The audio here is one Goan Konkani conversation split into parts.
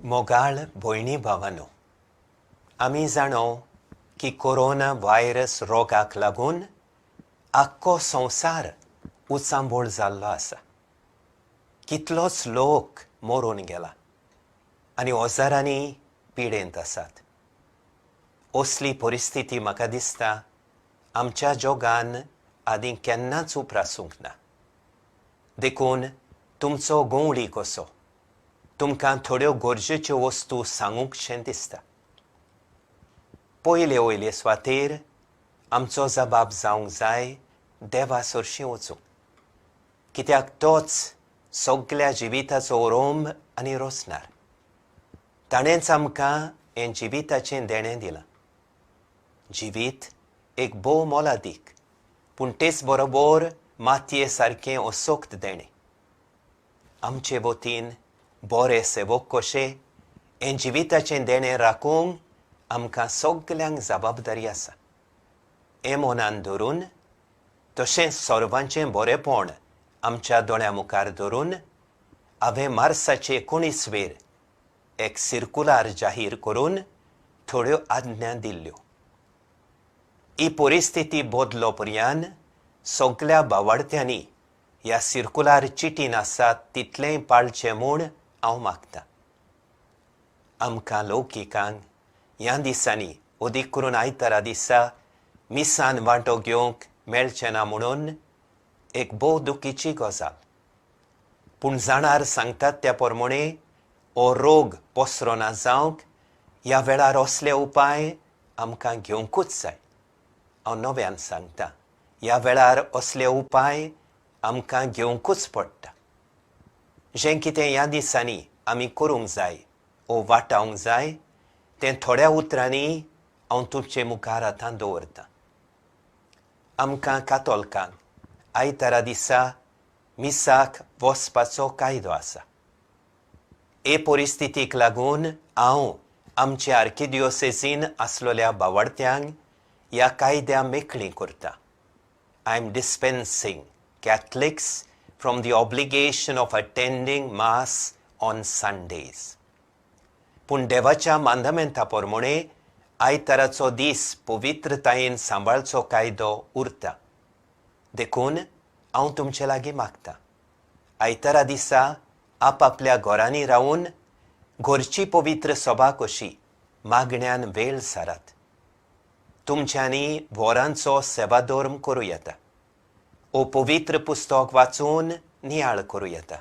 मोगाळ भयणी भावानो, आमी जाणो की कोरोना व्हायरस रोगाक लागून आख्खो संवसार उचांबळ जाल्लो आसा. कितलोच लोक मरून गेला आनी हजारांनी पिडेंत आसात. असली परिस्थिती म्हाका दिसता आमच्या जगान आदीं केन्नाच उप्रासूंक ना. देखून तुमचो गंवळी कसो तुमकां थोड्यो गरजेच्यो वस्तू सांगूंकशें दिसता. पयले वयले सुवातेर आमचो जबाब जावंक जाय देवा सरशीं वचूंक, कित्याक तोच सगल्या जिविताचो ओरोंब आनी रोसणार. ताणेंच आमकां हें जिविताचें देणें दिलां. जिवीत एक भोव मोलादीक पूण तेच बरोबर मातये सारकें असोक्त देणें. आमचे वतीन बरे सेवक कशे हें जिविताचें देणें राखूंक आमकां सगल्यांक जबाबदारी आसा. हें मनान धरून तशेंच सर्वांचें बरेपण आमच्या दोळ्यां मुखार धरून हांवें मार्साचे 19 वेर एक सिरकुलार जाहीर करून थोड्यो आज्ञा दिल्ल्यो. ही परिस्थिती बदलो पर्यान सगल्या बावाडत्यांनी ह्या सिरकुलार चिटीन आसात तितलेंय पाळचें म्हूण हांव मागतां. आमकां लौकिकांक ह्या दिसांनी अदीक करून आयतारा दिसा मिसान वांटो घेवंक मेळचें ना म्हणून एक भोव दुखीची गजाल. पूण जाणार सांगतात त्या प्रमाणे हो रोग पसरो ना जावंक ह्या वेळार असले उपाय आमकां घेवंकूच जाय. हांव नव्यान सांगता, ह्या वेळार असले उपाय आमकां घेवंकूच पडटा. जें कितें ह्या दिसांनी आमी करूंक जाय ओ वाटावंक जाय तें थोड्या उतरांनी हांव तुमचे मुखार आतां दवरतां. आमकां कातोलकांक आयतारा दिसा मिसाक वचपाचो कायदो आसा. हे परिस्थितीक लागून हांव आमचे आर्किदियोसेजीन आसलेल्या बावडत्यांक ह्या कायद्या मेकळी करता. I am dispensing Catholics from the obligation of attending mass on Sundays. पूण देवाच्या मांदमेंता प्रमाणे आयताराचो दीस पवित्रतायेन सांबाळचो कायदो उरता. देखून हांव तुमचे लागीं मागता, आयतारा दिसा आपापल्या घरांनी रावून घरची पवित्र सभा कशी मागण्यान वेळ सारात. तुमच्यांनी वरांचो सेवाधर्म करूं येता ओ पवित्र पुस्तक वाचून नियाळ करूं येता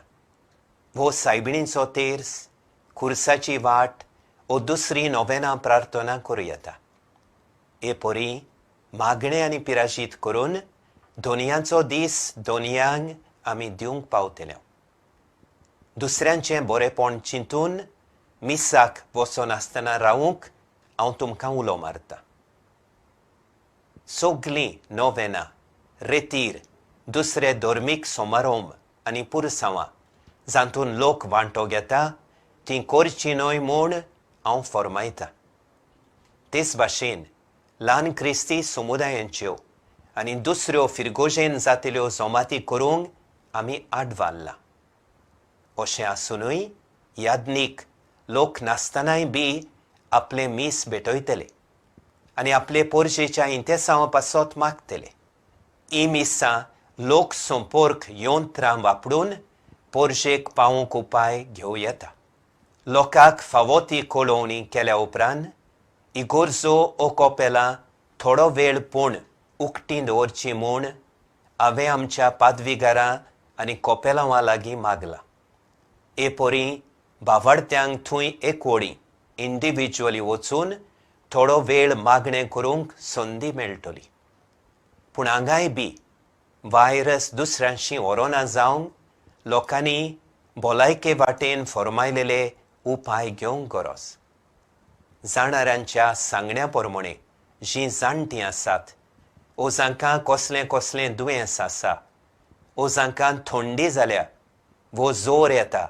वो सायबिणीचो तेर्स, खुर्साची वाट ओ दुसरी नोवेना प्रार्थना करूं येता. हे परी मागणें आनी पिराजीत करून दोनयांचो दीस दोनयांक आमी दिवंक पावतले. दुसऱ्यांचें बरेपण चिंतून मिसाक वचनासतना रावूंक हांव तुमकां उलो मारता. सगलीं नोवेना, रेतीर, दुसरे धर्मीक समारोंभ आनी पुरसांवां जातून लोक वांटो घेता तीं करचीं न्हय म्हूण हांव फर्मायतां. तेच भाशेन ल्हान क्रिस्ती समुदायांच्यो आनी दुसऱ्यो फिरगोजेन जातल्यो जमाती करूंक आमी आडवारला. अशें आसुनूय याज्ञीक लोक नासतनाय बी आपलें मीस भेटयतले आनी आपले पोरजेच्या इंतेसांवा पासत मागतले. ही मिसां लोक संपर्क यंत्रां वापरून पोरजेक पावोवंक उपाय घेवं येता. लोकांक फावो ती कळोवणी केल्या उपरांत इगोर्जो ओ कोपेलां थोडो वेळ पूण उक्तीं दवरची म्हूण हांवें आमच्या पादविगारां आनी कोपेलांवां लागीं मागलां. हे परी बावाडत्यांक थंय एकवडी इंडिविज्युअली वचून थोडो वेळ मागणें करूंक संदी मेळटली. पूण हांगाय बी व्हायरस दुसऱ्यांशी व्हरोना जावंक लोकांनी भलायके वाटेन फर्मायलेले उपाय घेवंक गरज. जाणाऱ्यांच्या सांगण्या प्रमाणे जीं जाणटीं आसात ओ जांकां कसलें कसलें दुयेंस आसा ओ जांकां थंडी जाल्या वो जोर येता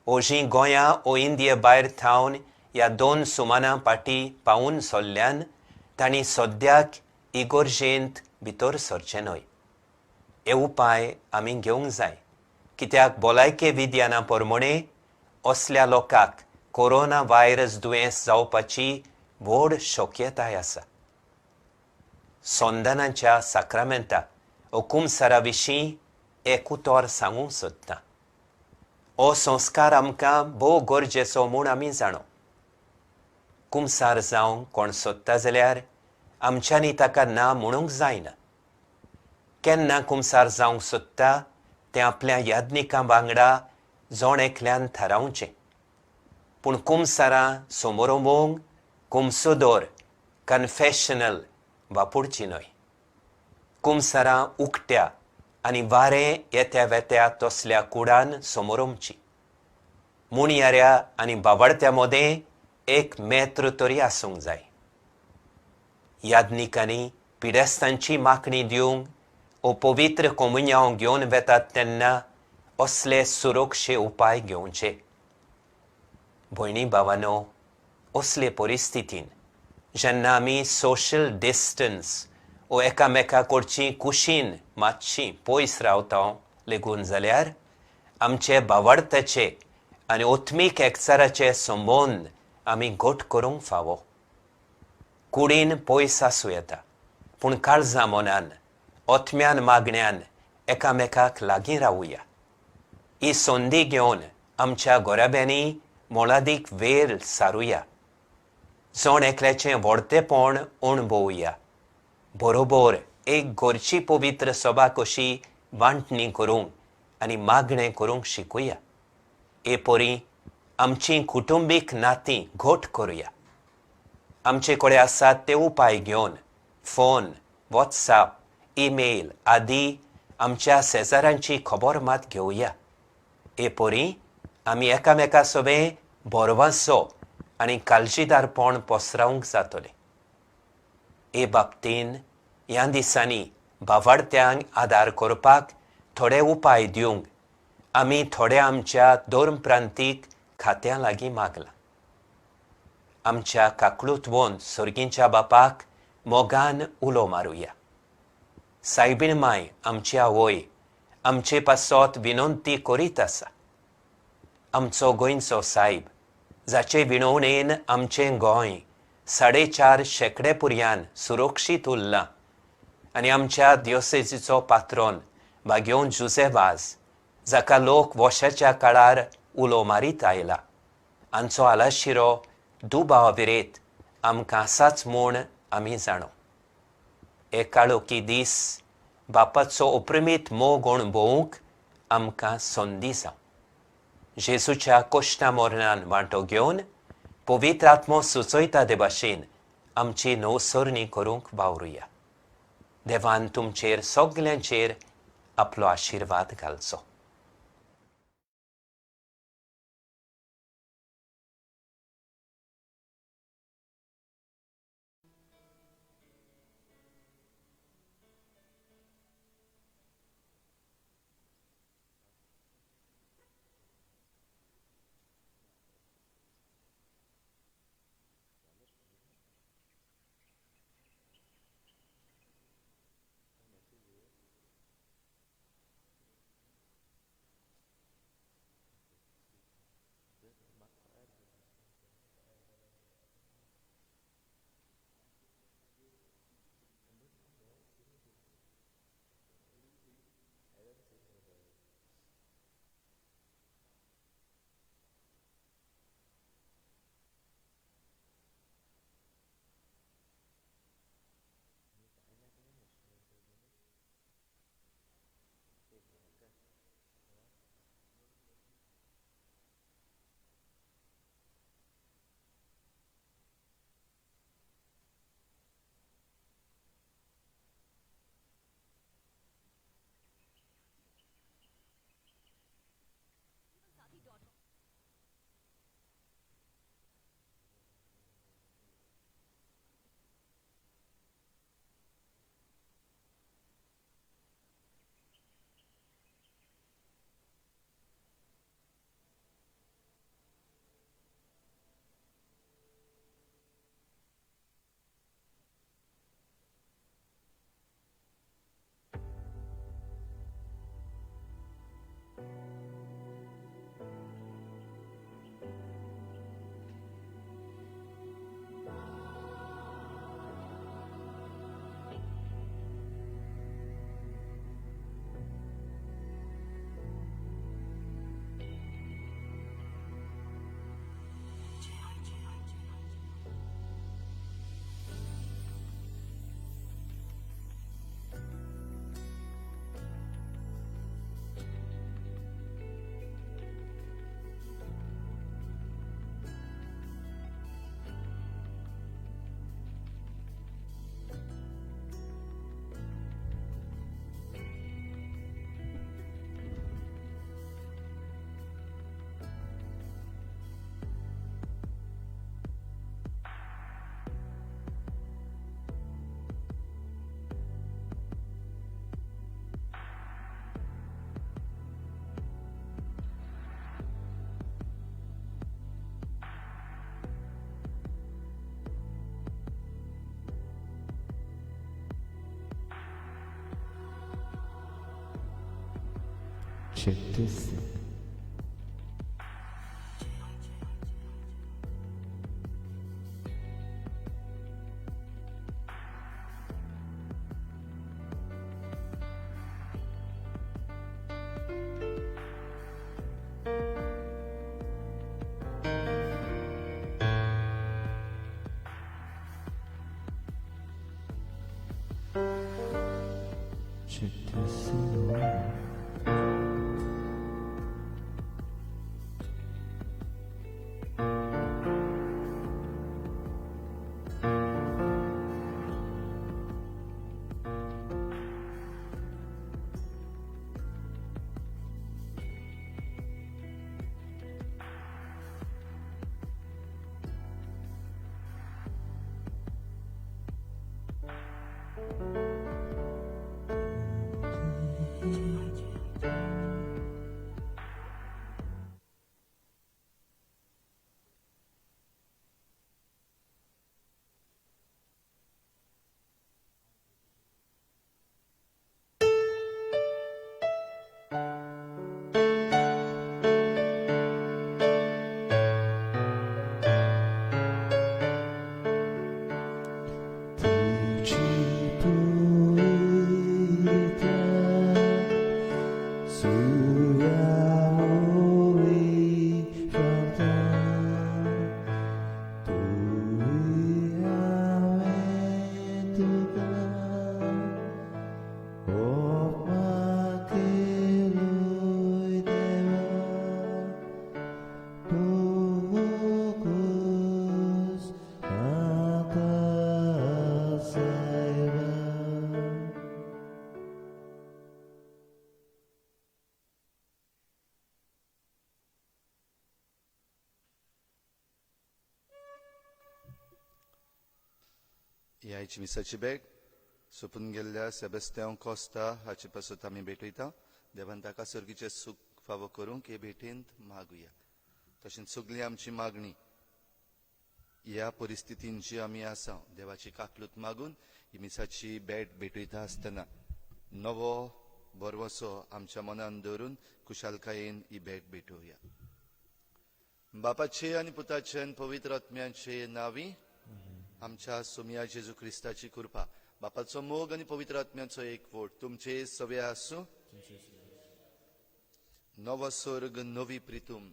ओ जीं गोंया ओ इंडिये भायर थावन ह्या 2 सुमानां फाटीं पावून सरल्यान तांणी सद्याक इगोर्जेंत भितर सरचें न्हय. हे उपाय आमी घेवंक जाय, कित्याक भलायके विज्ञाना प्रमाणे असल्या लोकांक कोरोना व्हायरस दुयेंस जावपाची व्हड शक्यताय आसा. संदानाच्या साक्रामेंता ओ कुमसारा विशीं एक उतर सांगूंक सोदता. हो संस्कार आमकां भोव गरजेचो म्हूण आमी जाणो. कुमसार जावंक कोण सोदता जाल्यार आमच्यांनी ताका ना म्हणूंक जायना. केन्ना कुमसार जावंक सोदता तें आपल्या याज्ञिकां वांगडा जण एकल्यान थारावचें. पूण कुमसारां समोरोमोंग कुमसोदोर कन्फेशनल वापरची न्हय. कुमसारां उकट्या आनी वारें येत्या वेत्या तसल्या कुडान समोरोमची. मुणयाऱ्या आनी बावडत्या मदें एक मेत्र तरी आसूंक जाय. याज्ञिकांनी पिडेस्तांची मागणी दिवंक ओ पवित्र कोमुन्यांव घेवन वेतात तेन्ना असले सुरक्षे उपाय घेवचे. भयणी भावानो, असले परिस्थितीन जेन्ना आमी सोशल डिस्टन्स ओ एकामेका कडची कुशीन मातशी पयस रावता लेगून जाल्यार आमचे बावडत्याचे आनी ओत्मीक एकचाराचे संबंद आमी घट करूंक फावो. कुडीन पयस आसूं येता पूण काळजा मनान ओत्म्यान मागण्यान एकामेकाक लागीं रावुया. ही संदी घेवन आमच्या घराब्यांनी मोलादीक वेळ सारुया. जण एकल्याचें व्हडतेपण अणभवया. बरोबर एक घरची पवित्र सभा कशी वांटणी करूंक आनी मागणें करूंक शिकूया. हे परी आमची कुटुंबीक नातीं घट करुया. आमचे कडेन आसात ते उपाय घेवन फोन, वॉट्सएप, ईमेल आदी आमच्या शेजाऱ्यांची खबर मात घेवया. हे परी आमी एकामेका सवें भरवंसो आनी काळजीदारपण पसरावंक जातलें. हे बाबतीन ह्या दिसांनी बावडत्यांक आदार करपाक थोडे उपाय दिवंक आमी थोडे आमच्या धर्मप्रांतीक खात्यां लागीं मागलां. आमच्या काकळूतवोन सर्गींच्या बापाक मोगान उलो मारुया. सायबीण माय आमची आवय आमचे पासत विनंती करीत आसा. आमचो गोंयचो सायब जाचे विणवणेन आमचें गोंय 4.5 शेंकडे पुरयान सुरक्षीत उरलां आनी आमच्या दियोसेजीचो पात्रोन भाग्योन जुझे वाज जाका लोक वशाच्या काळार उलो मारीत आयला आमचो आलाशिरो दुबाव विरेत आमकां आसाच म्हूण आमी जाणो. हे काळोखी दीस बापाचो अपरिमीत मोग अणभवूंक आमकां संदी जावं. जेजूच्या कश्टा मरणान वांटो घेवन पवित्र आत्मो सुचयता ते भाशेन आमची नवसरणी करूंक वावरुया. देवान तुमचेर सगल्यांचेर आपलो आशिर्वाद घालचो. Chapter 6. Chapter 7. तुझी पळयता सुर्या वरी फावता तुवें हांवें तुका उपमा केलोय देवा तूं कूस म्हाका सायबा. ही आयची मिसाची भेट सोंपून गेल्ल्या सेबेस्त्यांव कोस्ता हाचे पासत आमी भेटयता. देवान ताका सर्गीचें सूख फावो करूंक हे भेटेंत मागुया. तशेंच सगळी आमची मागणी ह्या परिस्थितीन जी आमी आसा देवाची काकलूत मागून ही मिसाची भेट भेटयता आसतना नवो भरवसो आमच्या मनान दवरून खुशालकायेन ही भेट भेटोवया. बापाचे आनी पुताचे आनी पवित्र आत्म्याचे नांवी आमच्या सोमया जेजू क्रिस्ताची कृपा, बापाचो मोग आनी पवित्र आत्म्याचो एकवट तुमचे सवे आसूं. नवो स्वर्ग नवी प्रितूम.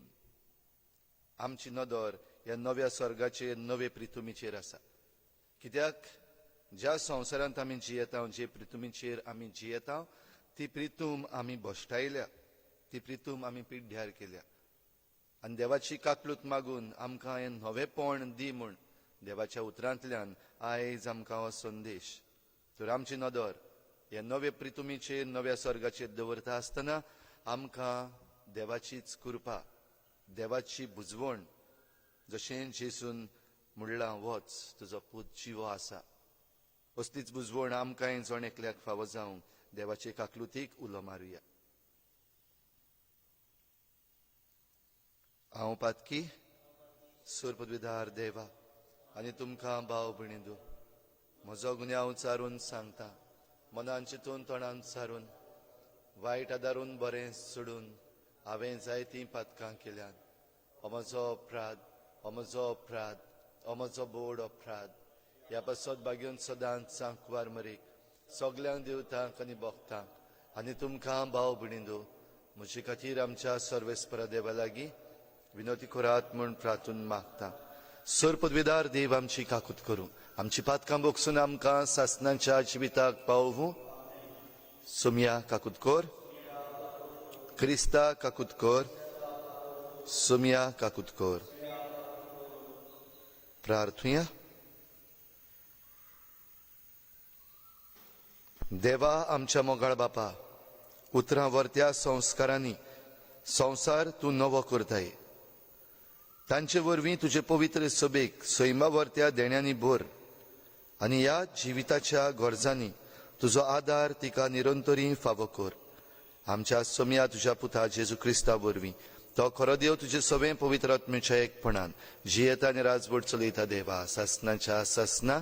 आमची नदर ह्या नव्या स्वर्गाचेर नवे प्रितुमीचेर आसा. कित्याक ज्या संवसारांत आमी जियेता, जे प्रितुमीचेर आमी जियेता ती प्रितूम आमी भश्टायल्या, ती प्रितूम आमी पिड्ड्यार केल्या. आनी देवाची काकलूत मागून आमकां हें नवेपण दी म्हूण देवाच्या उतरांतल्यान आयज आमकां हो संदेश. तर आमची नदर ह्या नवे प्रितुमीचेर नव्या स्वर्गाचेर दवरता आसतना आमकां देवाचीच कृपा, देवाची बुजवण, जशें जेजून म्हणलां वच तुजो पूत जिवो आसा, असलीच बुजवण आमकांय जण एकल्याक फावो जावंक देवाचे काकलुतीक उलो मारुया. हांव पातकी सोरपदवीधार देवा आनी तुमकां भाव भयणी दू म्हजो गुन्यांव चारून सांगता, मनान चिंतून तोंडान सारून वायट आदारून बरें सोडून हांवें जायतीं पातकां केल्यात. हो म्हजो अपराध, हो म्हजो अपराध, हो म्हजो बोड अपराध. ह्या पासत बागेवन सदांच सांकवार मरीक सगल्यांक देवतांक आनी भक्तांक आनी तुमकां भाव भयणी दू म्हजे खातीर आमच्या सर्वेस्परा देवा लागीं विनोती करात म्हूण प्रार्थून मागता. सर पदवीदार देव आमची काकूत करूं, आमची पातकां बोगसून आमकां सासनाच्या जिविताक पावोवूं. सोमया काकूत कर, क्रिस्ता काकूत कर, सोमया काकूत कर. प्रार्थुया. देवा आमच्या मोगाळ बापा, उतरां वर्त्या संस्कारांनी संवसार तूं नवो करताय. तांचे वरवीं तुजे पवित्र सभेक सैमा वर्त्या देण्यांनी भर आनी ह्या जिविताच्या गरजांनी तुजो आदार तिका निरंतरी फावो कर. आमच्या सोमया तुज्या पुता जेजू क्रिस्ता वरवीं तो खरो देव तुजे सगळें पवित्र आत्म्याच्या एकपणान जियेता आनी राजवट चलयता देवा सासनाच्या सासना.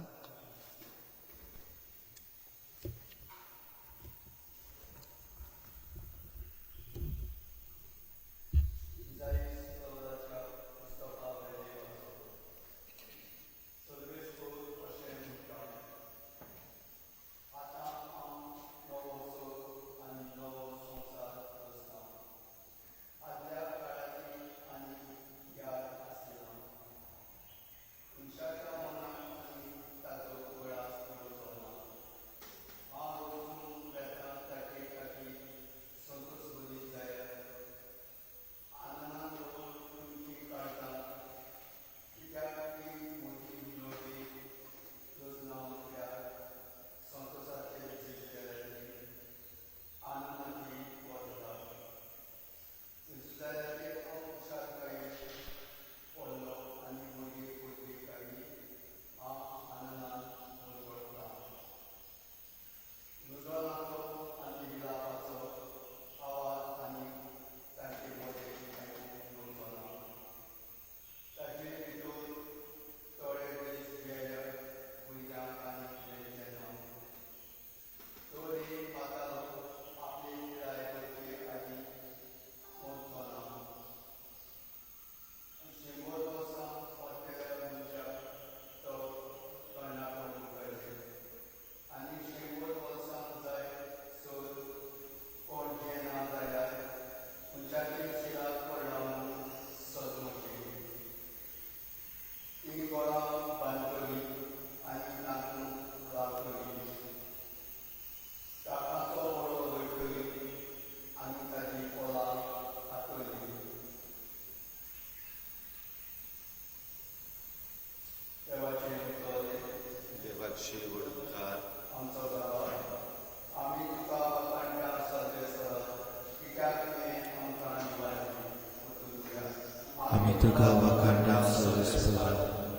आमी तुका वाखाणटा सर्वेस्परा,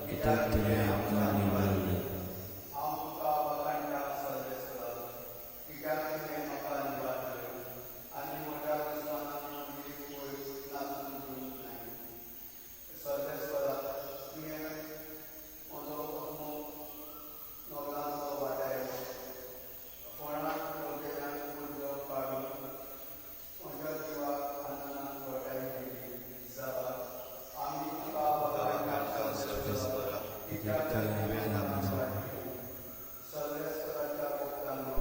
कित्याक तुवें आमकां निवारले. हांव तुका वाखाणटा सर्वेस्परा, कित्याक तुवें म्हाका निवारले आनी म्हज्या दुस्मानाक म्हजी पयस नाचूंक दिवंक नाय. सर्वेस्परा, तुवें म्हजो आत्मो नवलांचो वाटायलो, फोंडांत पेंवटेल्यान उजो काडून म्हज्या जिवाक आनंदान घटाय दिली. जावा आमी तुका वाखाणटा सर्वेस्परा, कित्याक तुवें आमकां निवारले. सर्वेस्पराच्या भक्तांनो,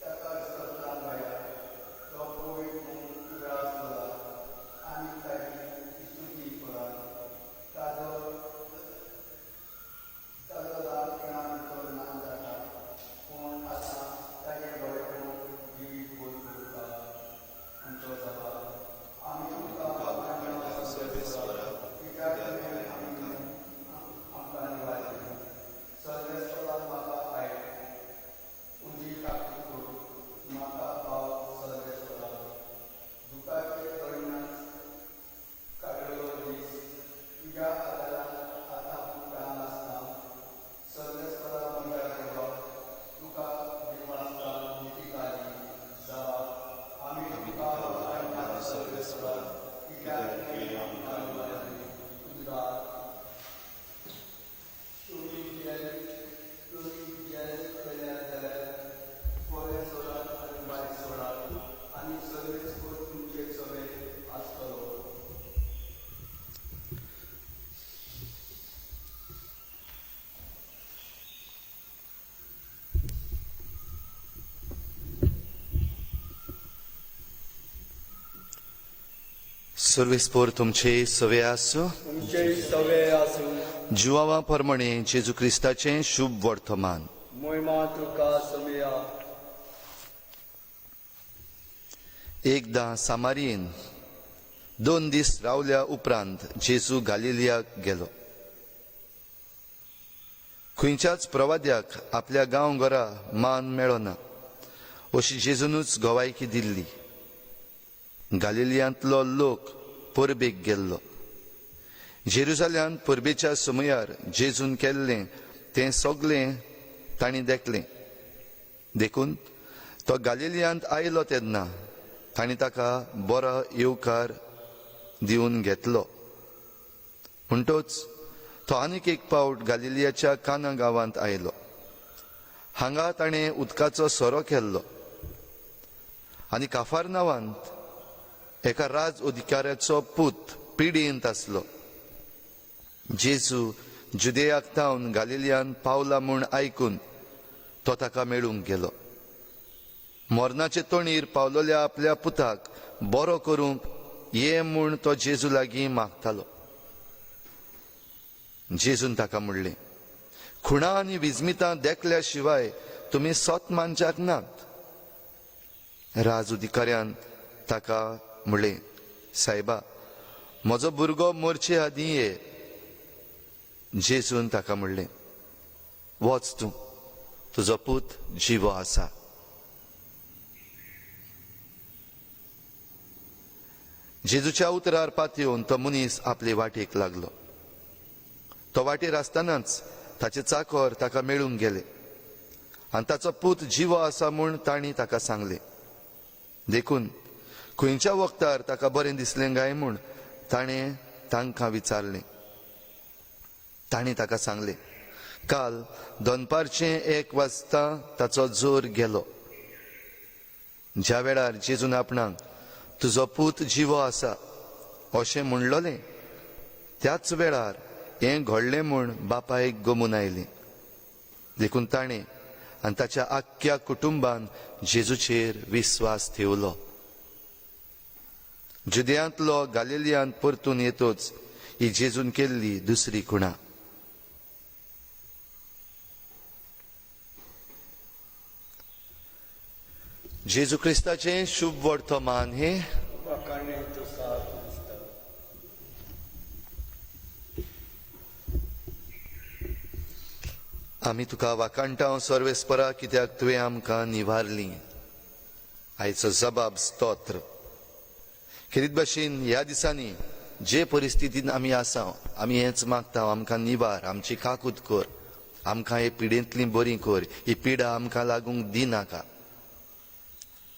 ताका स्तोत्रां गायात. तो पवित्र म्हूण उगडास करात आनी ताची स्तुती करात. ताजो ताजो ल्हानपणा भितर ना जाता, पूण आतां ताजें बरेपण जिवीत भर उरता. आमचो जबाब आमी तुका वाखाणटा सर्वेस्परा, कित्याक तुवें आमकां निवारले. सर्वेस्परा, म्हाका आयक, म्हजी काकूट कर, म्हाका पाव सर्वेस्परा. दुखाचे दळडिरांत काडलेलो दीस तुज्या आदारान आतां उपरांत नासता. सर्वेस्परा म्हज्या देवा, तुका दिवासता नितीकाली. जबाब आमी तुका वाखाणटा सर्वेस्परा, कित्याक तुवें आमकां निवारले. उद्गार तुमी जेल केल्यार जाल्यार बरें सोडात आनी वायट सोडात आनी सर्वेस्पर तुमचे सवे आसतलो. सर्वेस्पोर तुमचे सवे आसूं. तुमचे सवे आसूं. जुवावा प्रमाणे जेजू क्रिस्ताचें शुभ वर्तमान. मोहिमा तुका समया. एकदां सामारियेन 2 दीस रावल्या उपरांत जेजू गालिलियाक गेलो. खंयच्याच प्रवाद्याक आपल्या गांव घरा मान मेळना अशी जेजूनच गवायकी दिल्ली. गालिलियांतलो लोक परबेक गेल्लो. जेरुजाल्यांत परबेच्या समयार जेजून केल्लें तें सगलें तांणी देखलें. देखून तो गालिलियांत आयलो तेन्ना तांणी ताका बरो येवकार दिवन घेतलो. म्हणटच तो आनीक एक पावट गालिलियाच्या काना गांवांत आयलो. हांगा ताणें उदकाचो सोरो केल्लो आनी काफारनावांत एका राज अधिकाऱ्याचो पूत पिडयेंत आसलो. जेजू जुदेयाक तावन गालिलियान पावला म्हूण आयकून तो ताका मेळूंक गेलो. मरणाचे तोणीर पावलोल्या आपल्या पुताक बरो करूंक ये म्हूण तो जेजू लागीं मागतालो. जेजून ताका म्हणलें, खुणा आनी विजमितां देखल्या शिवाय तुमी सत मानच्याक नात. राज अधिकाऱ्यान ताका म्हणलें, सायबा, म्हजो भुरगो मोरचे आदीं ये. जेजून ताका म्हणलें, वच तूं, तुजो पूत जिवो आसा. जेजूच्या उतरार पातयेवन तो मनीस आपले वाटेक लागलो. तो वाटेर आसतनाच ताचे चाकर ताका मेळूंक गेले आनी ताचो पूत जिवो आसा म्हूण तांणी ताका सांगलें. देखून खंयच्या वखदार ताका बरें दिसलें काय म्हूण ताणें तांकां विचारलें. तांणी ताका सांगलें, काल दनपारचें 1 वाजता ताचो जोर गेलो. ज्या वेळार जेजून आपणाक तुजो पूत जिवो आसा अशें म्हणलोलें त्याच वेळार हें घडलें म्हूण बापायक गमून आयलें. देखून ताणें आनी ताच्या आख्ख्या कुटुंबान जेजूचेर विस्वास ठेवलो. जुदयांतलो गालिलियांत परतून येतोच ही जेजून केल्ली दुसरी खुणा. जेजू क्रिस्ताचें शुभ वर्तमान हें. आमी तुका वाखाणटा सर्वेस्परा, कित्याक तुवें आमकां निवारली. आयचो जबाब स्तोत्र. खेरीत भाशेन ह्या दिसांनी जे परिस्थितीन आमी आसा आमी हेंच मागता, आमकां निवार, आमची काकूत कर, आमकां हे पिडेंतली बरी कर, ही पिडा आमकां लागूंक दिनाका.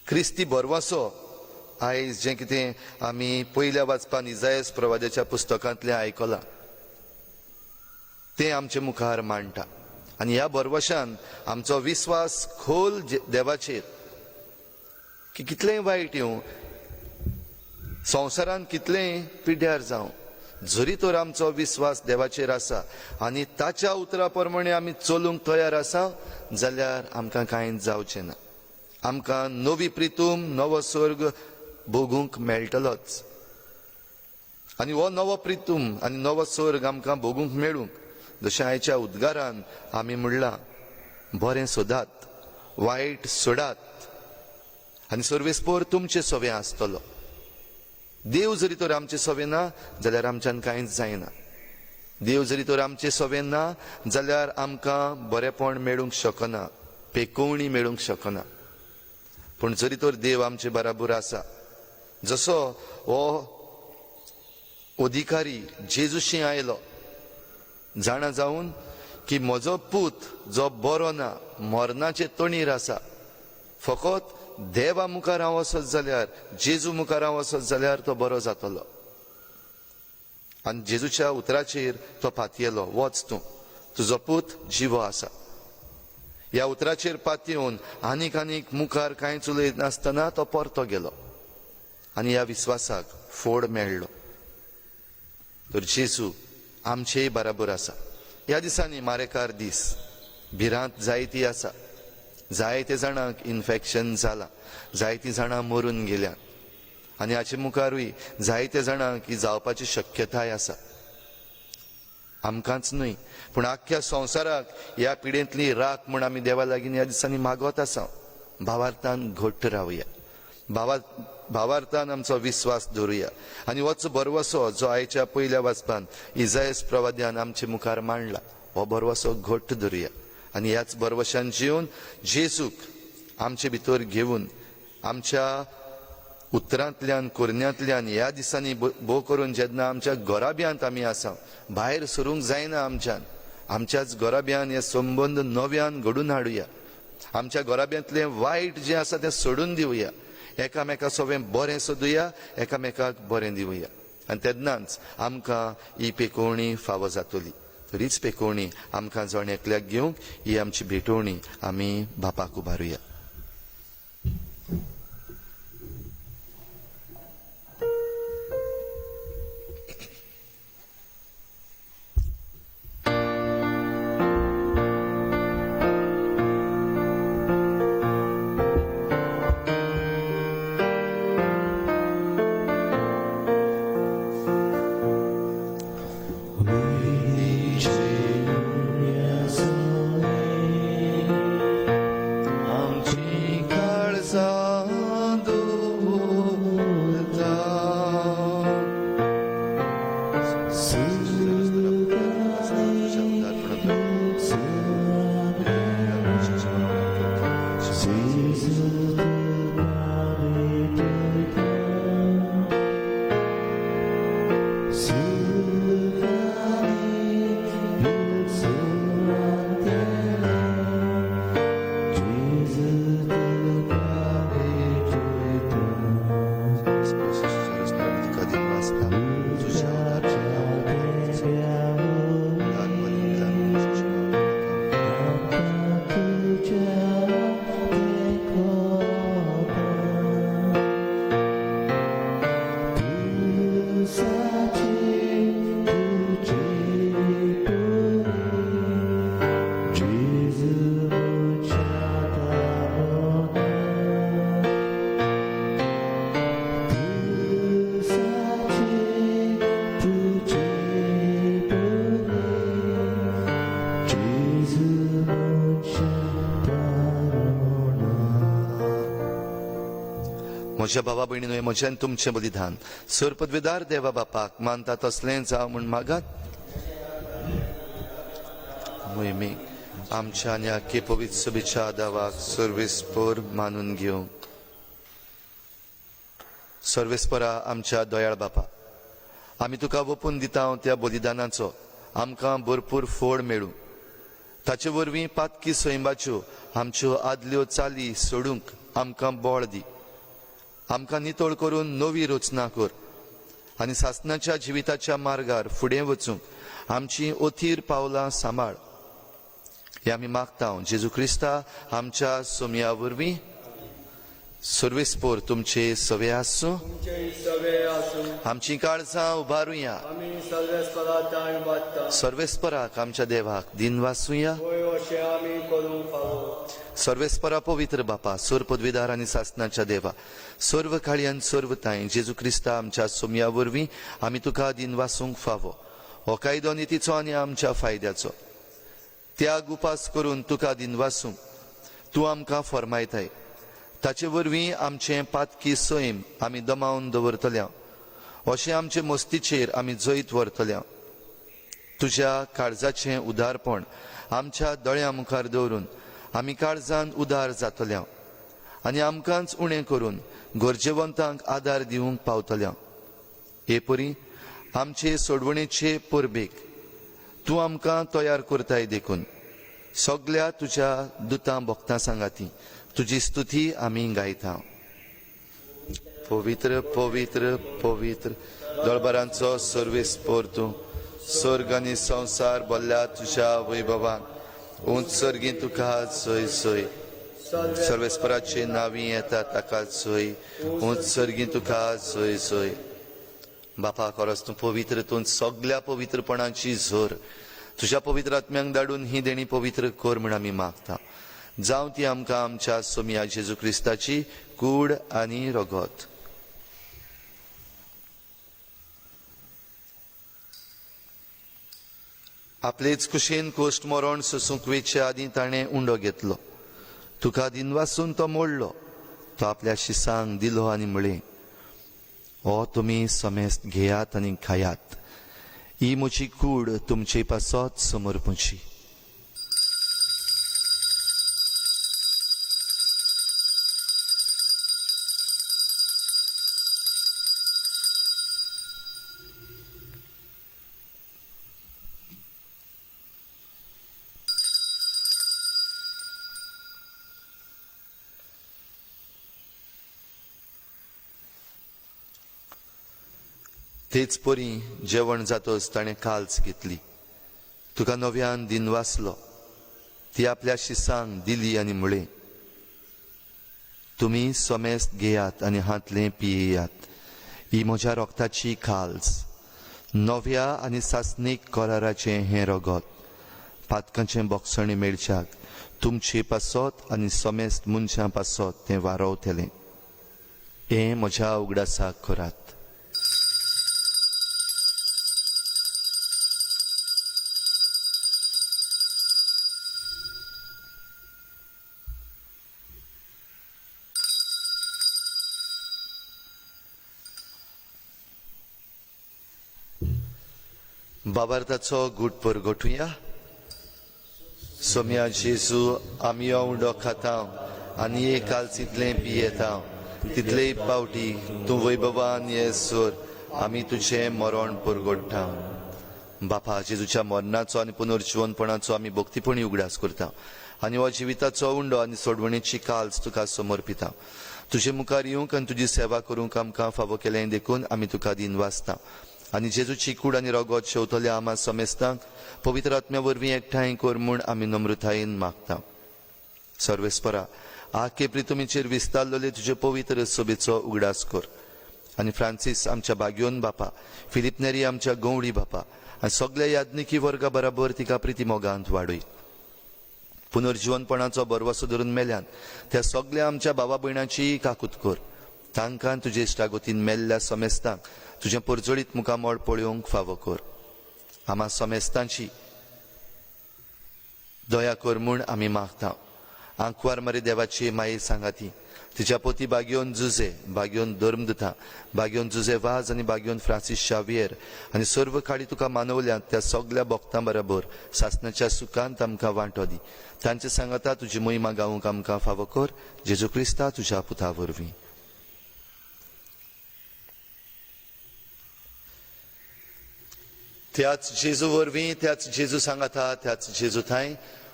क्रिस्ती भरवंसो आयज जें कितें आमी पयल्या वाचपान इजायस प्रवाद्याच्या पुस्तकांतलें आयकलां तें आमचे मुखार मांडटा आनी ह्या भरवशान आमचो विस्वास खोल देवाचेर की कितलेंय वायट येवं, संवसारान कितलेंय पिड्ड्यार जावं, जरी तर आमचो विस्वास देवाचेर आसा आनी ताच्या उतरा प्रमाणे आमी चलूंक तयार आसा जाल्यार आमकां कांय जावचें ना. आमकां नवी प्रितूम, नवो स्वर्ग भोगूंक मेळटलोच आनी हो नवो प्रितूम आनी नवो स्वर्ग आमकां भोगूंक मेळूंक जशें आयच्या उद्गारान आमी म्हणलां, बरें सोदात, वायट सोडात आनी सर्वेस्पोर तुमचें सवें आसतलो. देव जरी तर आमचें सवें ना जाल्यार आमच्यान कांयच जायना. देव जरी तर आमचें सवें ना जाल्यार आमकां बरेपण मेळूंक शकना, पेकोवणी मेळूंक शकना. पूण जरी तर देव आमचे बराबर आसा, जसो हो अधिकारी जेजूशी आयलो जाणा जावन की म्हजो पूत जो बरो ना, मरणाचे तणीर आसा, फकत देवा मुखार हांव वचत जाल्यार, जेजू मुखार हांव वचत जाल्यार तो बरो जातलो. आनी जेजूच्या उतराचेर तो पातयेलो, वच तूं, तुजो पूत जिवो आसा. ह्या उतराचेर पातयेवन आनीक आनीक मुखार कांयच उलयनासतना तो परतो गेलो आनी ह्या विस्वासाक फोड मेळ्ळो. तर जेजू आमचेय बराबर आसा. ह्या दिसांनी मारेकार दीस, भिरांत जायती आसा, जायते जाणांक इन्फेक्शन जालां, जायतीं जाणां मरून गेल्यात आनी हाचे मुखारूय जायते जाणांक ही जावपाची शक्यताय आसा. आमकांच न्हय पूण आख्ख्या संवसाराक ह्या पिडेंतली राख म्हूण आमी देवा लागीं ह्या दिसांनी मागत आसा. भावार्थान घट्ट रावया, भावार्थान आमचो विस्वास दवरुया आनी होच भरवसो जो आयच्या पयल्या वाचपान इजायस प्रवाद्यान आमचे मुखार मांडला, हो भरवसो घट्ट धरुया आनी ह्याच भरवशान जिवन जेजूक आमचे भितर घेवन आमच्या उतरांतल्यान, कोरण्यांतल्यान ह्या दिसांनी भोव करून जेन्ना आमच्या घराब्यांत आमी आसा, भायर सरूंक जायना आमच्यान, आमच्याच घराब्यान हे संबंद नव्यान घडून हाडुया. आमच्या घराब्यांतलें वायट जें आसा तें सोडून दिवया, एकामेका सवें बरें सोदुया, एकामेकाक बरें दिवया आनी तेन्नाच आमकां ही पेकोवणी फावो जातली. तरीच पेकोवणी आमकां जण एकल्याक घेवंक ही आमची भेटवणी आमी बापाक उबारुया. म्हज्या भावा भयणीनो, म्हज्यान तुमचें बलिदान सर पदवेदार देवा बापाक मानता तसलें जावं म्हूण मागात. मोहिमेक आमच्या आनी आख्खे पवित्र सभेच्या दावाक सर्वेस्पोर मानून घेवंक. सर्वेस्परा आमच्या दयाळ बापा, आमी तुका वपून दिता त्या बलिदानाचो आमकां भरपूर फोड मेळूं. ताचे वरवीं पातकी सैमाच्यो आमच्यो आदल्यो चाली सोडूंक आमकां बळ दी. आमकां नितळ करून नवी रचना कर आनी सासणाच्या जिविताच्या मार्गार फुडें वचूंक आमची अथीर पावलां सांबाळ. हें आमी मागता जेजू क्रिस्ता आमच्या सोमया वरवीं. सर्वेस्पोर तुमचे सवे आसूं. आमची काळजां उबारुया. सर्वेस्पराक आमच्या देवाक दिन वासुया. सर्वेस्परा पवित्र बापा, सर्व पदवीदार आनी सासनाच्या देवा, सर्व काळयान सर्व तांय जेजू क्रिस्ता आमच्या सोमया वरवीं आमी तुका दिन वासूंक फावो. हो कायदो नितीचो आनी आमच्या फायद्याचो. त्याग उपास करून तुका दिन वासूंक तूं आमकां फर्मायताय. ताचे वरवीं आमचें पातकी सैम आमी दमावन दवरतल्या, अशें आमचे मस्तीचेर आमी जैत व्हरतल्या. तुज्या काळजाचें उदारपण आमच्या दोळ्यां मुखार दवरून आमी काळजान उदार जातल्या आनी आमकांच उणें करून गरजेवंतांक आदार दिवंक पावतल्या. हे परी आमचे सोडवणेचे परबेक तूं आमकां तयार करताय देखून सगल्या तुज्या दुतां भक्तां सांगाती तुजी स्तुती आमी गायता. पवित्र पवित्र पवित्र दळबरांचो सर्वेस्पोर तूं, स्वर्ग आनी संवसार भरल्या तुज्या वैभवान. उंच सर्गी तुका सोय सोय, सर्वेस्पराचे नावी येता ताका सोय, उंच सर्गी तुका सोय सोय. बापा खरोच तूं पवित्र, तूं सगल्या पवित्रपणाची झर. तुज्या पवित्र आत्म्यांक धाडून ही देणी पवित्र कर म्हूण आमी मागता. जावं ती आमकां आमच्या सोमया जेजू क्रिस्ताची कूड आनी रगत. आपलेच कुशीन कोश्ट मरण सोसूंक वेचे आदीं ताणें उंडो घेतलो. तुका दिनवासून तो मोडलो. तो आपल्या शिसांक दिलो आनी म्हळें, हो तुमी समेस्त घेयात आनी खायात. ही म्हजी कूड तुमचे पासत समर्पूची. तेच परी जेवण जातच ताणें काल्स घेतली. तुका नव्यान दिन वाचलो. ती आपल्या शिसांक दिली आनी म्हळें, तुमी समेस्त घेयात आनी हांतलें पियेयात. ही म्हज्या रोगताची काल्स, नव्या आनी सासणीक कराराचें हें रगत. पातकांचें बोगसणें मेळच्याक तुमचे पासत आनी समेस्त मनशां पासत तें वारवतलें. हें म्हज्या उगडासाक करात. बाबार्थाचो गूट परगटुया. सोम्या जेजू, आमी उंडो खाता आनी एक कालसींतलें पियेता, तितलेय पावटी तूं वैभवान येसर आमी तुजें मरण परगट्टा. बापा, जेजूच्या मरणाचो आनी पुनर्जिवनपणाचो आमी भक्तीपणी उगडास करता आनी हो जिविताचो उंडो आनी सोडवणेची काल्स तुका समर्पिता. तुजे मुखार येवंक आनी तुजी सेवा करूंक आमकां फावो केलें देखून आमी तुका दिन वाचता. आनी जेजूची कूड आनी रगत शेवतल्या आमा समेस्तांक पवित्र आत्म्या वरवीं एकठांय कर म्हूण आमी नम्रतायेन मागता. सर्वेस्परा, आखे प्रितुमीचेर विस्तारलेले तुजे पवित्र सभेचो उगडास कर आनी फ्रांसीस आमच्या बाग्योन बापा, फिलीप नेरी आमच्या गंवडी बापा आनी सगल्या याज्ञिकी वर्गा बराबर तिका प्रिती मोगांत वाडय. पुनर्जिवनपणाचो बरवासो धरून मेल्यान त्या सगल्या आमच्या बाबा भयणाची काकूत कर. तांकां तुजे इश्टागतीन मेल्ल्या समेस्तांक तुजें परजळीत मुखामळ पळोवंक फावो कर. आमा समेस्तांची दया कर म्हूण आमी मागता. आंकवार मरे देवाची माये सांगाती तिच्या पोती बागयोन जुजे, बागयोन धर्मदुता, बागयोन जुजे वाज आनी बागयोन फ्रांसीस शावियर आनी सर्व काळी तुका मानवल्यात त्या सगल्या भक्तां बराबर सासणाच्या सुखांत आमकां वांटो दी. तांचे सांगाता तुजी महिमा गावंक आमकां फावो कर. जेजू क्रिस्ता तुज्या पुता वरवीं. त्याच जेजू वरवीं, त्याच जेजू सांगाता, त्याच जेजू थांय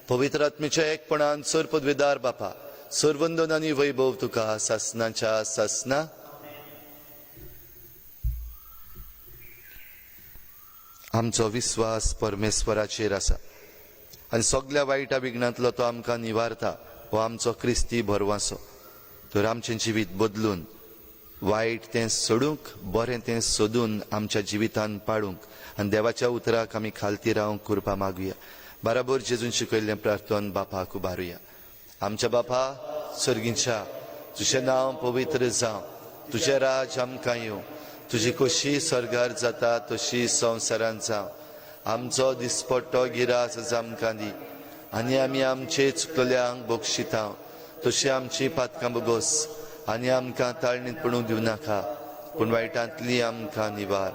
पवित्र आत्मेच्या एकपणान सर पदवेदार बापा, सरवंदन आनी वैभव तुका सासनाच्या सासना. आमचो विस्वास परमेश्वराचेर आसा आनी सगल्या वायटा विघ्नांतलो तो आमकां निवारता. हो आमचो क्रिस्ती भरवासो. तर आमचें जिवीत बदलून वायट तें सोडूंक, बरें तें सोदून आमच्या जिवितान पाडूंक आनी देवाच्या उतराक आमी खालती रावंक कृपा मागुया. बराबर जेजून शिकयल्लें प्रार्थन बापाक उबारुया. आमच्या बापा सर्गीच्या, तुजें नांव पवित्र जावं, तुजें राज आमकां येवं, तुजी कशी सर्गार जाता तशी संवसारांत जावं. आमचो दिसपट्टो गिरास आमकां दी आनी आमी आमचे चुकलेल्यांक बक्षिता तशी आमची पातकां बोगोस आनी आमकां ताळणीत पडूंक दिवं नाका, पूण वायटांतली आमकां निवार.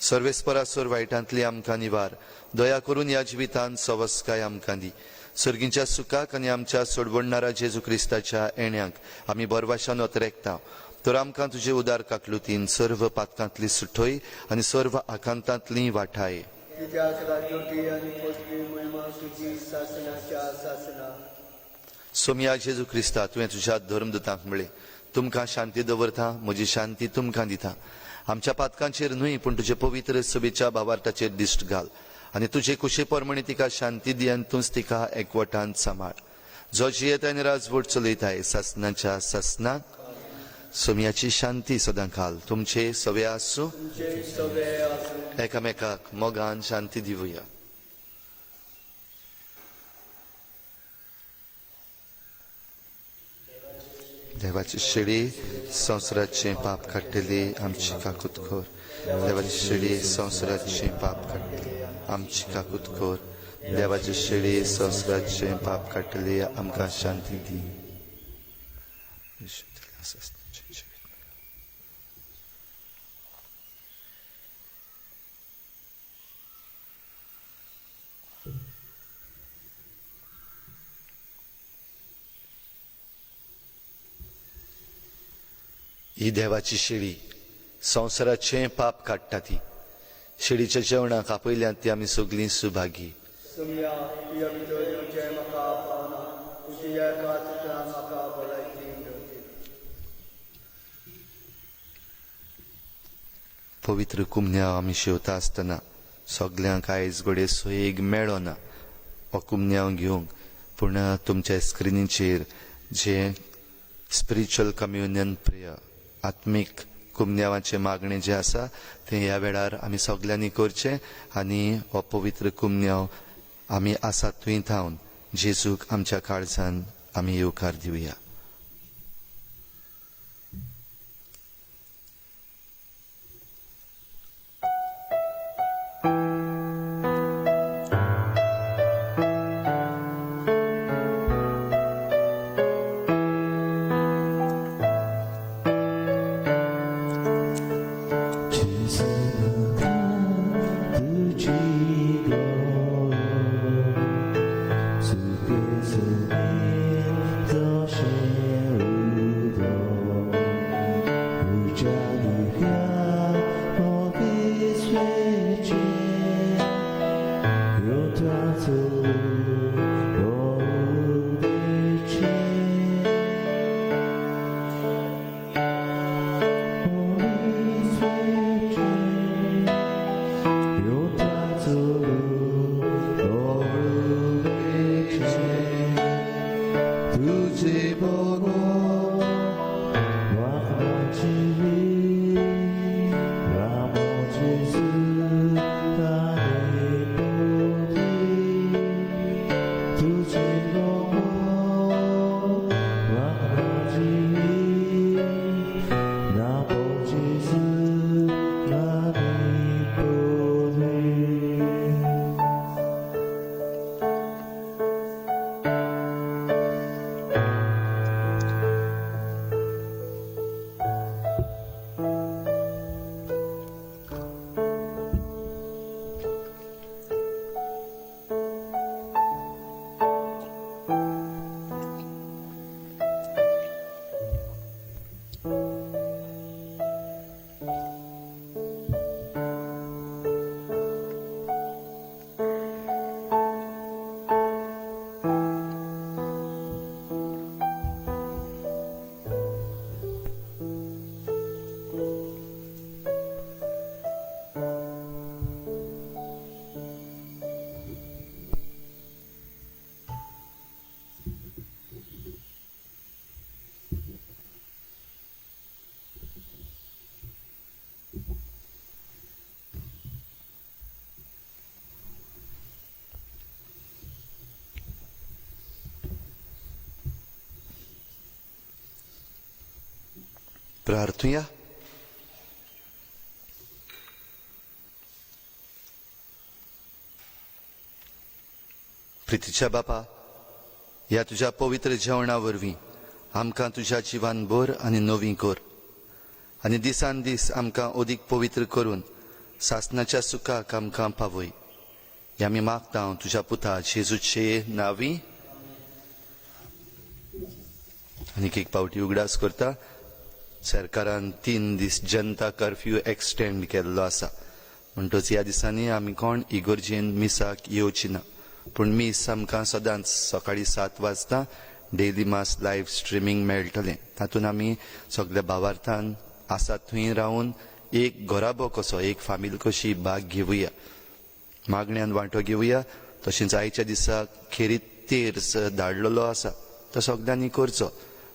सर्वेस्परासर वायटांतली आमकां निवार. दया करून ह्या जिवितांत सवस्काय आमकां दी. सर्गींच्या सुखाक आनी आमच्या सोडवणणारा जेजू क्रिस्ताच्या येण्याक आमी बरवाशान अतरेकता. तर आमकां तुजे उदार काकलुतीन सर्व पातकांतली सुठय आनी सर्व आकांतांतली वाठाय. कित्याक राज्योटी आनी पदवी महिमा तुजी सासणाच्या सासना. सोमया जेजू क्रिस्ता, तुवें तुज्या धर्मदूतांक म्हळें, तुमकां शांती दवरता, म्हजी शांती तुमकां दिता. आमच्या पातकांचेर न्हय पूण तुजे पवित्र सभेच्या भावार्थाचेर दिश्ट घाल आनी तुजे कुशे प्रमाणे तिका शांती दी आनी तूंच तिका एकवटान सांबाळ. जो जियेता आनी राजवट चलयताय सासनाच्या सासनाक. सोमयाची शांती सदां घाल तुमचे सवे आसूं. तुमचे सवे आसूं. एकामेकाक मोगान शांती दिवया. देवाची शेळी संवसाराचें पाप काडटली आमची काकूत कर. देवाची शेळी संवसाराचें पाप काडटली आमची काकूत कर. देवाची शेळी संवसाराचें पाप काडटली आमकां शांती दी. ही देवाची शेळी संवसाराचें पाप काडटा. ती शेळीच्या जेवणाक आपयल्यात ती आमी सगलीं सुभागी. सोमया, तुज्या भितर येवचें म्हाका पावना, तुज्या एका उतरान म्हाका भलायकी मेळची. पवित्र कुमन्यांव आमी शेवता आसतना सगल्यांक आयज घडये सोयेग मेळना हो कुमन्यांव घेवंक, पूण तुमच्या स्क्रिनीचेर जें स्पिरिच्युअल कम्युनियन प्रेयर, आत्मीक कुमन्यांवाचें मागणें जें आसा तें ह्या वेळार आमी सगल्यांनी करचें आनी हो पवित्र कुमन्यांव आमी आसा थंय थावन जेजूक आमच्या काळजान आमी येवकार दिवया. Thank you. प्रार्थुया. प्रितीच्या बापा, ह्या तुज्या पवित्र जेवणा वरवीं आमकां तुज्या जिवान भर आनी नवी कर आनी दिसान दीस आमकां अदीक पवित्र करून सासणाच्या सुखाक आमकां पावय. हें आमी मागता तुज्या पुता जेजूचे नांवी. आनीक एक पावटी उगडास करता, सरकारान 3 दीस जनता कर्फ्यू एक्सटेंड केल्लो आसा. म्हणटच ह्या दिसांनी आमी कोण इगर्जेन मिसाक येवची ना, पूण मीस आमकां सदांच सकाळीं 7 वाजता डेली मास लायव्ह स्ट्रिमींग मेळटलें. तातूंत आमी सगल्या भावार्थान आसा थंय रावन एक घराबो कसो, एक फामील कशी भाग घेवया, मागण्यान वांटो घेवया. तशेंच आयच्या दिसा खेरीत तेर्स धाडलेलो आसा तो सगल्यांनी करचो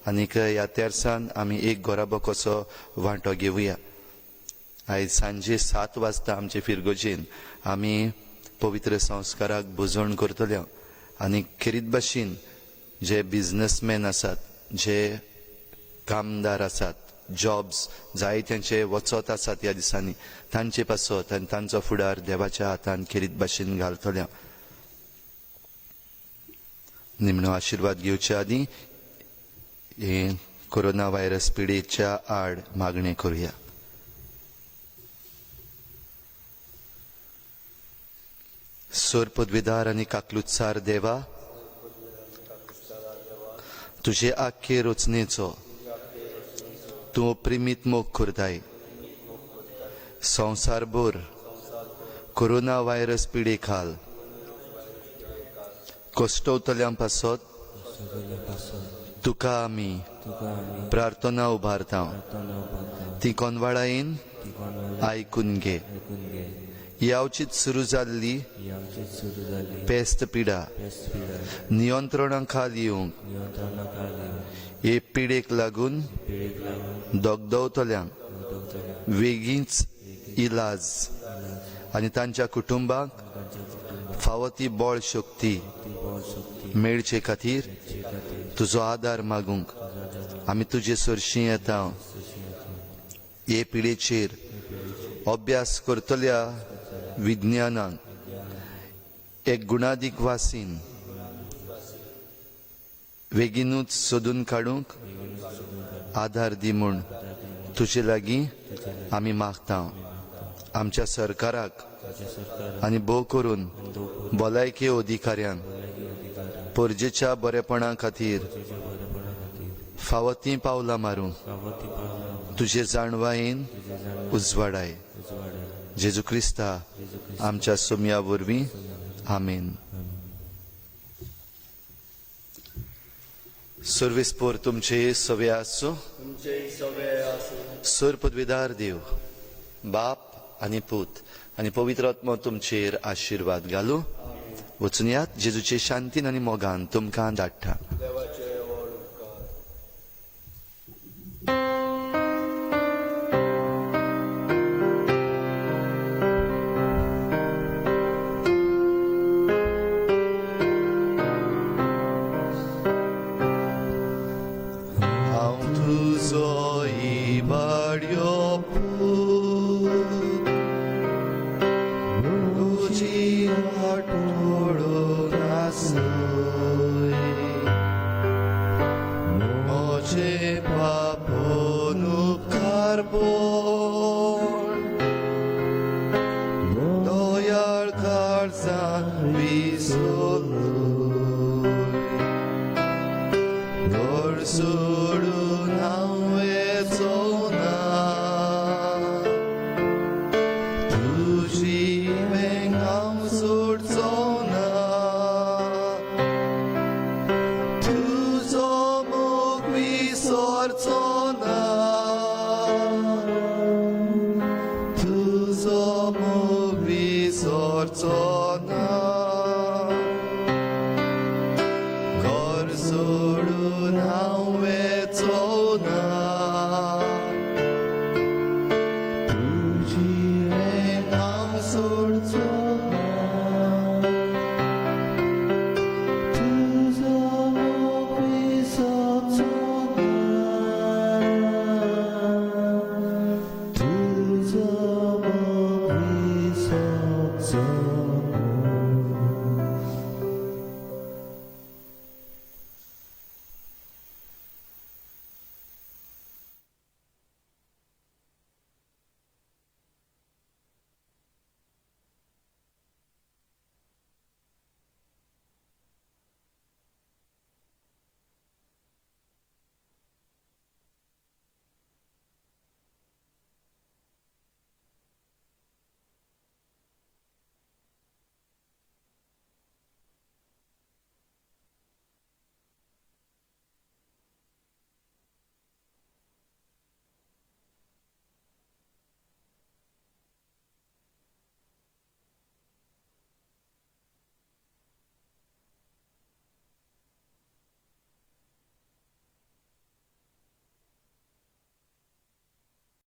आनीक ह्या तेर्सान आमी एक घराबो कसो वांटो घेवया. आयज सांजे 7 वाजता आमचे फिरगोजेन आमी पवित्र संस्काराक भुजवण करतले आनी खेरीत भाशेन जे बिजनसमॅन आसात, जे कामदार आसात, जॉब्स जायत्यांचे वचत आसात ह्या दिसांनी, तांचे पासत आनी तांचो फुडार देवाच्या हातान खेरीत भाशेन घालतले. निमणो आशिर्वाद घेवचे आदीं हे कोरोना व्हायरस पिडेच्या आड मागणें करुया. सोर पदवीदार आनी काकलुत्सार देवा, तुजे आख्खे रचनेचो तूं प्रेमीत मोग करताय. संवसारभर कोरोना व्हायरस पिडे खाल कश्टवतल्यां पासत तुका आमी प्रार्थना उबारता, ती कोनवाळायेन आयकून घे. यावचीत सुरू जाल्ली पेस्त पिडा नियंत्रणा खाल येवंक हे पिडेक लागून दगदवतल्यांक वेगींच इलाज आनी तांच्या कुटुंबाक फावो ती बळ शक्ती मेळचे खातीर तुजो आदार मागूंक आमी तुजे सरशीं येता. हे पिडेचेर अभ्यास करतल्या विज्ञानान एक गुणादीक वासीन वेगीनूच सोदून काडूंक आदार दी म्हूण तुजे लागीं आमी मागता. आमच्या सरकाराक आनी भोव करून भलायकी अधिकाऱ्यांक परजेच्या बरेपणा खातीर फावो तीं पावलां मारूंक तुजे जाणवायेन उजवाडाय. जेजू क्रिस्ता आमच्या सोमया वरवीं, आमेन. सर्वीस पोर तुमचे सवे आसूं. सर पदवीदार देव बाप आनी पूत आनी पवित्र आत्मो तुमचेर आशिर्वाद घालूं. वचून यात जेजूचे शांतीन आनी मोगान तुमकां धाडटा.